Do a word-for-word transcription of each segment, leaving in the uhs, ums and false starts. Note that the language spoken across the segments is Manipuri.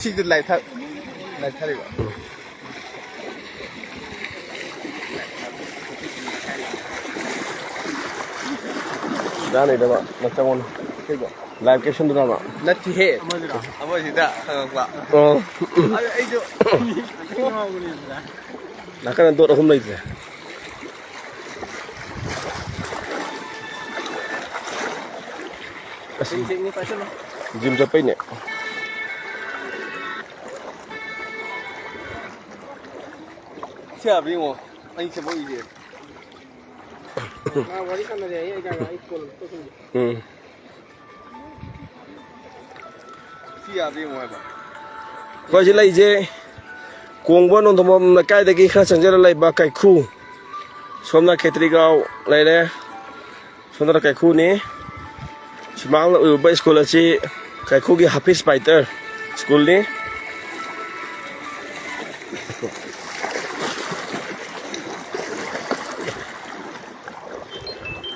ꯁꯤꯗ ꯂꯥꯏꯊ-, ꯂꯥꯏꯊꯔꯤꯕ꯫ ꯌꯥꯅꯤꯗꯕ, ꯅꯆꯪꯉꯣꯅꯦ꯫ ꯀꯩꯕꯣ? Live captionꯗꯨꯔꯕ? ꯅꯠꯇꯦꯍꯦ꯫ ꯑꯃꯁꯤꯗ ꯍꯪꯉꯛꯄ꯫ ꯑꯣ꯫ ꯑꯗꯨ ꯑꯩꯁꯨ ꯅꯥꯀꯟꯗ ꯗꯣꯠ ꯑꯍꯨꯝ ꯂꯩꯇ꯭ꯔꯦ꯫ ꯑꯁ, ꯖꯤꯝ ꯆꯠꯄꯩꯅꯦ꯫ ꯁꯤ ꯌꯥꯕ꯭ꯔꯥ ꯌꯦꯡꯉꯣ꯫ ꯑꯩ ꯆꯠꯄ ꯎꯏꯁꯦ꯫ ꯃꯥ ꯋꯥꯔꯤ ꯁꯥꯟꯅꯔꯦ, ꯑꯩ, ꯑꯩ, ꯑꯩ ꯀꯣꯜ ꯑꯝꯇ ꯇꯧꯁꯤꯟꯒꯦ꯫ ꯎꯝ꯫ ꯁꯤ ꯌꯥꯕ꯭ꯔꯥ ꯌꯦꯡꯉꯣ ꯍꯥꯏꯕ꯫ ꯑꯩꯈꯣꯏ ꯁꯤ ꯂꯩꯁꯦ ꯀꯣꯡꯕ ꯅꯣꯡꯊꯣꯡꯕꯝ ꯂꯩꯀꯥꯏꯗꯒꯤ ꯈꯔ ꯆꯪꯁꯤꯜꯂ ꯂꯩꯕ ꯀꯩꯈꯨ꯫ ꯁꯣꯝꯅ ꯈꯦꯇ꯭ꯔꯤꯒꯥꯎ ꯂꯩꯔꯦ꯫ ꯁꯣꯝꯗꯅ ꯀꯩꯈꯨꯅꯤ꯫ ꯁꯨꯃꯥꯡꯗ ꯎꯔꯤꯕ ꯁ꯭ꯀꯨꯜ ꯑꯁꯤ ꯀꯩꯈꯨꯒꯤ ꯍꯥꯐꯤꯁ ꯄꯥꯏꯇꯔ ꯁ꯭ꯀꯨꯜꯅꯤ꯫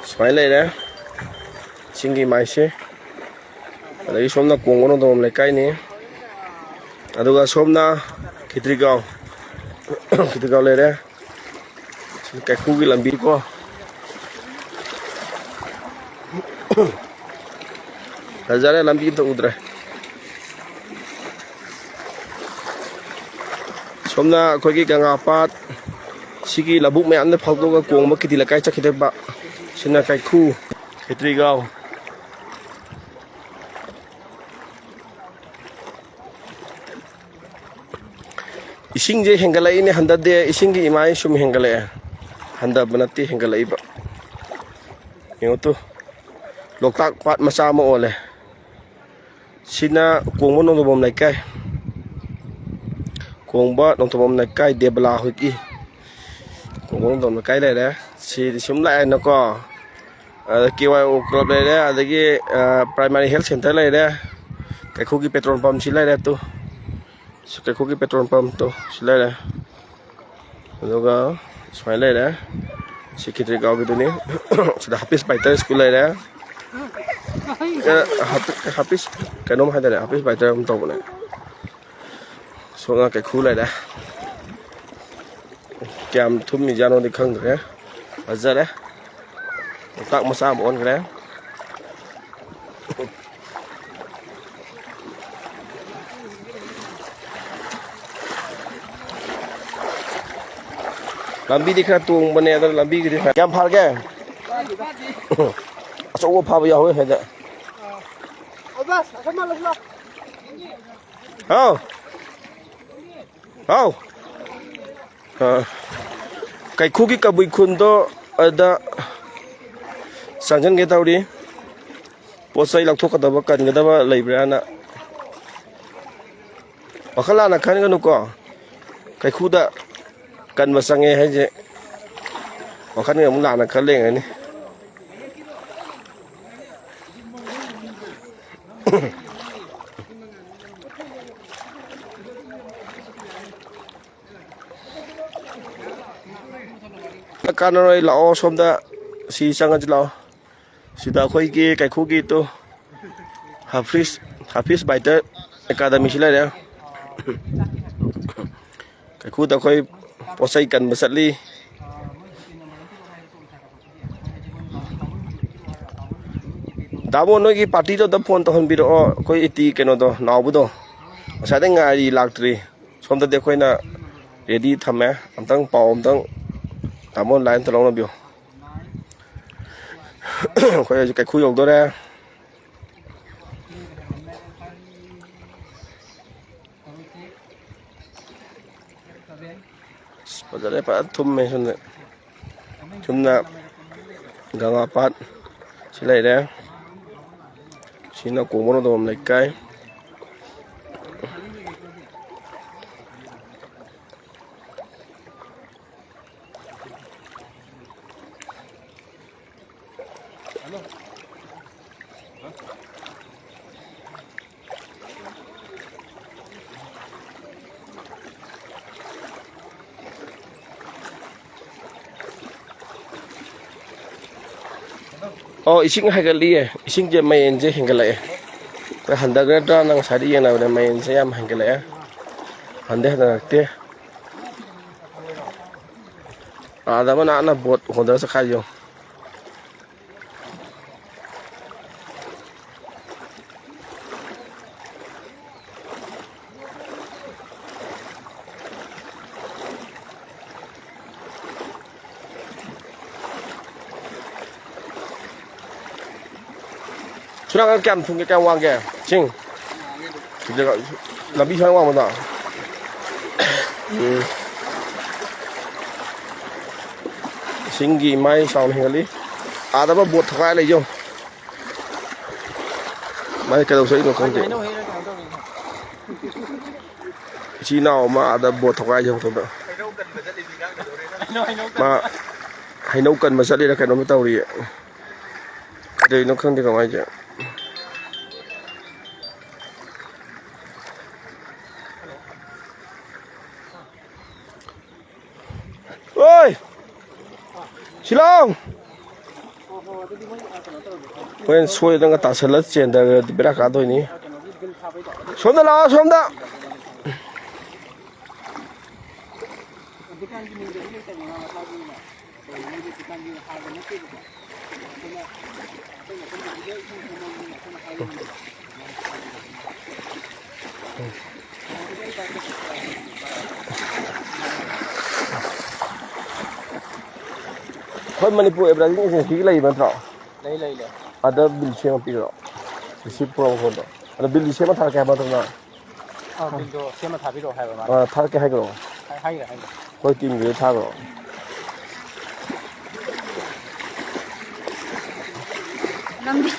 ꯁꯨꯃꯥꯏꯅ ꯂꯩꯔꯦ ꯏꯁꯤꯡꯒꯤ ꯃꯥꯏꯁꯦ꯫ ꯑꯗꯒꯤ ꯁꯣꯝꯅ ꯀꯣꯡꯕ ꯅꯣꯡꯊꯣꯡꯕꯝ ꯂꯩꯀꯥꯏꯅꯤ꯫ ꯑꯗꯨꯒ ꯁꯣꯝꯅ ꯈꯦꯇ꯭ꯔꯤꯒꯥꯎ, ꯈꯦꯇ꯭ꯔꯤꯒꯥꯎ ꯂꯩꯔꯦ꯫ ꯁꯤ ꯀꯩꯈꯨꯒꯤ ꯂꯝꯕꯤꯀꯣ꯫ ꯐꯖꯔꯦ, ꯂꯝꯕꯤ ꯑꯝꯇ ꯎꯗ꯭ꯔꯦ꯫ ꯁꯣꯝꯅ ꯑꯩꯈꯣꯏꯒꯤ ꯒꯪꯒꯥ ꯄꯥꯠ, ꯁꯤꯒꯤ ꯂꯧꯕꯨꯛ ꯃꯌꯥꯝꯗ ꯐꯥꯎꯗꯣꯛꯑꯒ ꯀꯣꯡꯕ ꯀꯤꯗꯤ ꯂꯩꯀꯥꯏ ꯆꯠꯈꯤꯗꯣꯏꯕ꯫ ꯁꯤꯅ ꯀꯩꯈꯨ, ꯈꯦꯇ꯭ꯔꯤꯒꯥꯎ꯫ ꯏꯁꯤꯡꯁꯦ ꯍꯦꯟꯒꯠꯂꯛꯏꯅꯦ ꯍꯟꯗꯛꯇꯤ, ꯏꯁꯤꯡꯒꯤ ꯏꯃꯥꯏ ꯁꯨꯝ ꯍꯦꯟꯒꯠꯂꯛꯑꯦ꯫ ꯍꯟꯊꯕ ꯅꯠꯇꯦ, ꯍꯦꯟꯒꯠꯂꯛꯏꯕ꯫ ꯌꯦꯡꯉꯨ ꯇꯨ, ꯂꯣꯛꯇꯥꯛ ꯄꯥꯠ ꯃꯆꯥ ꯑꯃ ꯑꯣꯜꯂꯦ꯫ ꯁꯤꯅ ꯀꯣꯡꯕ ꯅꯣꯡꯊꯣꯡꯕꯝ ꯂꯩꯀꯥꯏ, ꯀꯣꯡꯕ ꯅꯣꯡꯊꯣꯡꯕꯝ ꯂꯩꯀꯥꯏ ꯗꯦꯕꯂꯥ ꯍꯣꯏꯒꯤ ꯀꯣꯡꯕ ꯅꯣꯡꯊꯣꯡꯕꯝ ꯂꯩꯀꯥꯏ ꯂꯩꯔꯦ꯫ ꯁꯤꯗꯤ ꯁꯨꯝ ꯂꯥꯛꯑꯦꯅꯀꯣ꯫ ꯑꯗ ꯀꯦ ꯋꯥꯏ ꯑꯣ ꯀ꯭ꯂꯕ ꯂꯩꯔꯦ, ꯑꯗꯒꯤ, ꯑ, ꯄ꯭ꯔꯥꯏꯃꯥꯔꯤ ꯍꯦꯜꯊ ꯁꯦꯟꯇꯔ ꯂꯩꯔꯦ, ꯀꯩꯈꯨꯒꯤ ꯄꯦꯇ꯭ꯔꯣꯜ ꯄꯝ ꯁꯤ ꯂꯩꯔꯦ꯫ ꯇꯨ, ꯁꯤ ꯀꯩꯈꯨꯒꯤ ꯄꯦꯇ꯭ꯔꯣꯜ ꯄꯝ ꯇꯨ ꯁꯤ ꯂꯩꯔꯦ꯫ ꯑꯗꯨꯒ ꯁꯨꯃꯥꯏꯅ ꯂꯩꯔꯦ꯫ ꯁꯤ ꯈꯦꯇ꯭ꯔꯤꯒꯥꯎꯒꯤꯗꯨꯅꯤ꯫ ꯁꯤꯗ ꯍꯥꯐꯤꯁ ꯕꯥꯏꯇꯔ ꯁ꯭ꯀꯨꯜ ꯂꯩꯔꯦ꯫ ꯑꯦ, ꯍꯥꯐꯤ-, ꯍꯥꯐꯤꯁ ꯀꯩꯅꯣꯝ ꯍꯥꯏꯇꯥꯔꯦ, ꯍꯥꯐꯤꯁ ꯕꯥꯏꯇꯔ ꯑꯃ ꯇꯧꯕꯅꯦ꯫ ꯁꯣꯝꯅ ꯀꯩꯈꯨ ꯂꯩꯔꯦ꯫ ꯀꯌꯥꯝ ꯊꯨꯝꯃꯤꯖꯥꯠꯅꯣꯗꯤ ꯈꯪꯗ꯭ꯔꯦ꯫ ꯐꯖꯔꯦ꯫ ꯂꯣꯛꯇꯥꯛ ꯃꯆꯥ ꯑꯃ ꯑꯣꯟꯈ꯭ꯔꯦ꯫ ꯂꯝꯕꯤꯗꯤ ꯈꯔ ꯇꯣꯡꯕꯅꯦ, ꯑꯗꯣ ꯂꯝꯕꯤꯒꯤꯗꯤ ꯐ-, ꯀꯌꯥꯝ ꯐꯥꯔꯒꯦ? ꯑꯆꯧꯕ ꯐꯥꯕ ꯌꯥꯎꯍꯧꯋꯦ ꯁꯤꯗ꯫ ꯍꯥꯎ꯫ ꯍꯥꯎ꯫ ꯑ, ꯀꯩꯈꯨꯒꯤ ꯀꯕꯨꯏ ꯈꯨꯟꯗꯣ ꯑꯗ ꯆꯪꯁꯤꯟꯒꯦ ꯇꯧꯔꯤ꯫ ꯄꯣꯠ ꯆꯩ ꯂꯧꯊꯣꯛꯀꯗꯕ, ꯀꯟꯒꯗꯕ ꯂꯩꯕ꯭ꯔꯥꯅ꯫ ꯋꯥꯈꯜ ꯂꯥꯟꯅ ꯈꯟꯒꯅꯨꯀꯣ꯫ ꯀꯩꯈꯨꯗ ꯀꯟꯕ ꯆꯪꯉꯦ ꯍꯥꯏꯁꯦ ꯋꯥꯈꯜ ꯑꯃꯨꯛ ꯂꯥꯟꯅ ꯈꯜ ꯂꯩꯔꯝꯒꯅꯤ꯫ ꯀꯥꯟꯅꯔꯣꯏ, ꯂꯥꯛꯑꯣ ꯁꯣꯝꯗ, ꯁꯤ ꯆꯪꯉꯁꯤ ꯂꯥꯛꯑꯣ꯫ ꯁꯤꯗ ꯑꯩꯈꯣꯏꯒꯤ ꯀꯩꯈꯨꯒꯤ ꯇꯨ ꯍꯥꯐꯤꯁ, ꯍꯥꯐꯤꯁ ꯕꯥꯏꯇꯔ ꯑꯦꯀꯥꯗꯃꯤꯁꯤ ꯂꯩꯔꯦ꯫ ꯀꯩꯈꯨꯗ ꯑꯩꯈꯣꯏ ꯄꯣꯠ ꯆꯩ ꯀꯟꯕ ꯆꯠꯂꯤ꯫ ꯇꯥꯃꯣ, ꯅꯣꯏꯒꯤ ꯄꯥꯔꯇꯤꯗꯣ ꯑꯝꯇ ꯐꯣꯟ ꯇꯧꯍꯟꯕꯤꯔꯛꯑꯣ, ꯑꯩꯈꯣꯏ ꯏꯇꯤ ꯀꯩꯅꯣꯗꯣ, ꯅꯥꯎꯕꯗꯣ꯫ ꯉꯁꯥꯏꯗꯩ ꯉꯥꯏꯔꯤ, ꯂꯥꯛꯇ꯭ꯔꯤ꯫ ꯁꯣꯝꯗꯗꯤ ꯑꯩꯈꯣꯏꯅ ꯔꯦꯗꯤ ꯊꯝꯃꯦ꯫ ꯑꯝꯇꯪ ꯄꯥꯎ ꯑꯝꯇꯪ ꯇꯥꯃꯣ ꯂꯥꯏꯟ ꯑꯝꯇ ꯂꯧꯅꯕꯤꯌꯨ꯫ ꯑꯩꯈꯣꯏ ꯍꯧꯖꯤꯛ ꯀꯩꯈꯨ ꯌꯧꯗꯣꯔꯦ꯫ ꯑꯁ, ꯐꯖꯔꯦ, ꯐꯖꯅ ꯊꯨꯝꯃꯦ ꯁꯣꯝꯗ꯫ ꯁꯣꯝꯅ ꯒꯪꯒꯥ ꯄꯥꯠ ꯁꯤ ꯂꯩꯔꯦ꯫ ꯁꯤꯅ ꯀꯣꯡꯕꯔꯣꯡꯗꯣꯡꯕꯝ ꯂꯩꯀꯥꯏ꯫ ꯑꯣ, ꯏꯁꯤꯡ ꯍꯥꯏꯒꯠꯂꯤꯌꯦ꯫ ꯏꯁꯤꯡꯁꯦ, ꯃꯌꯦꯟꯁꯦ ꯍꯦꯟꯒꯠꯂꯛꯑꯦ꯫ ꯑꯩꯈꯣꯏ ꯍꯟꯊꯒꯗ꯭ꯔꯥꯅ ꯉꯁꯥꯏꯗ ꯌꯦꯡꯅꯕꯗ ꯃꯌꯦꯟꯁꯦ ꯌꯥꯝ ꯍꯦꯟꯒꯠꯂꯛꯑꯦ꯫ ꯍꯟꯗꯤ ꯍꯟꯅꯔꯛꯇꯦ꯫ ꯑꯥꯗ ꯑꯃ ꯅꯥꯟꯅ ꯕꯣꯠ ꯍꯣꯟꯗꯔ ꯆꯠꯈꯥꯏ ꯌꯦꯡꯉꯨ꯫ ꯁꯨꯔꯥꯡꯒ ꯀꯌꯥꯝ ꯊꯨꯝꯒꯦ, ꯀꯌꯥꯝ ꯋꯥꯡꯒꯦ? ꯆꯤꯡ? ꯂꯝꯕꯤ ꯁꯨꯃꯥꯏꯅ ꯋꯥꯡꯕꯗꯣ? ꯎꯝ꯫ ꯏꯁꯤꯡꯒꯤ ꯏꯃꯥꯏ ꯆꯥꯎꯅ ꯍꯦꯟꯒꯠꯂꯤ꯫ ꯑꯥꯗ ꯑꯃ ꯕꯣꯠ ꯊꯧꯒꯥꯏ ꯂꯩ ꯌꯦꯡꯉꯨ꯫ ꯃꯥꯁꯦ ꯀꯩꯗꯧ ꯆꯠꯂꯤꯅꯣ ꯈꯪꯗꯦ꯫ ꯏꯆꯤꯟ ꯏꯅꯥꯎ ꯑꯃ ꯑꯥꯗ ꯕꯣꯠ ꯊꯧꯒꯥꯏꯁꯦ ꯃꯊꯛꯇ꯫ ꯃꯥ ꯍꯩꯅꯧ ꯀꯟꯕ ꯆꯠꯂꯤꯔ ꯀꯩꯅꯣꯝꯃ ꯇꯧꯔꯤꯌꯦ꯫ ꯀꯩꯗꯧꯔꯤꯅꯣ ꯈꯪꯗꯦ ꯀꯃꯥꯏꯅ ꯇꯧꯔꯤꯅꯣ꯫ ꯑꯣꯏ! ꯁꯤꯂꯥꯎ! ꯍꯣꯔꯦꯟ ꯁꯣꯏꯗꯅꯒ ꯇꯥꯁꯜꯂ ꯆꯦꯟꯊꯔꯗꯤ ꯕꯦꯔꯥ ꯀꯥꯗꯣꯏꯅꯤ꯫ ꯁꯣꯝꯗ ꯂꯥꯛꯑꯣ, ꯁꯣꯝꯗ! ꯑꯩꯈꯣꯏ ꯃꯅꯤꯄꯨꯔ ꯑꯦꯗꯚꯔꯇꯥꯏꯖꯤꯡ ꯑꯦꯖꯦꯟꯁꯤꯒꯤ ꯂꯩꯕ ꯅꯠꯇ꯭ꯔꯣ? ꯂꯩ, ꯂꯩ, ꯂꯩ꯫ ꯑꯗ ꯕꯤꯜ ꯁꯦꯝꯃ ꯄꯤꯔꯣ꯫ ꯔꯤꯁꯤꯞ ꯄꯨꯔꯛꯄ ꯐꯣꯟꯗꯣ꯫ ꯑꯗ ꯕꯤꯜꯗꯤ ꯁꯦꯝꯃ ꯊꯥꯔꯛꯀꯦ ꯍꯥꯏꯕ ꯅꯠꯇ꯭ꯔꯣ ꯅꯪ? ꯑꯥ, ꯕꯤꯜꯗꯣ ꯁꯦꯝꯃ ꯊꯥꯕꯤꯔꯛꯑꯣ ꯍꯥꯏꯕ ꯃꯥꯅ꯫ ꯑꯥ, ꯊꯥꯔꯛꯀꯦ ꯍꯥꯏꯈ꯭ꯔꯣ꯫ ꯍꯥꯏ-, ꯍꯥꯏꯈ꯭ꯔꯦ, ꯍꯥꯏꯈ꯭ꯔꯦ꯫ ꯑꯩꯈꯣꯏ ꯇꯤꯝꯒꯤꯗ ꯊꯥꯈ꯭ꯔꯣ꯫ ꯂꯝꯕꯤ꯫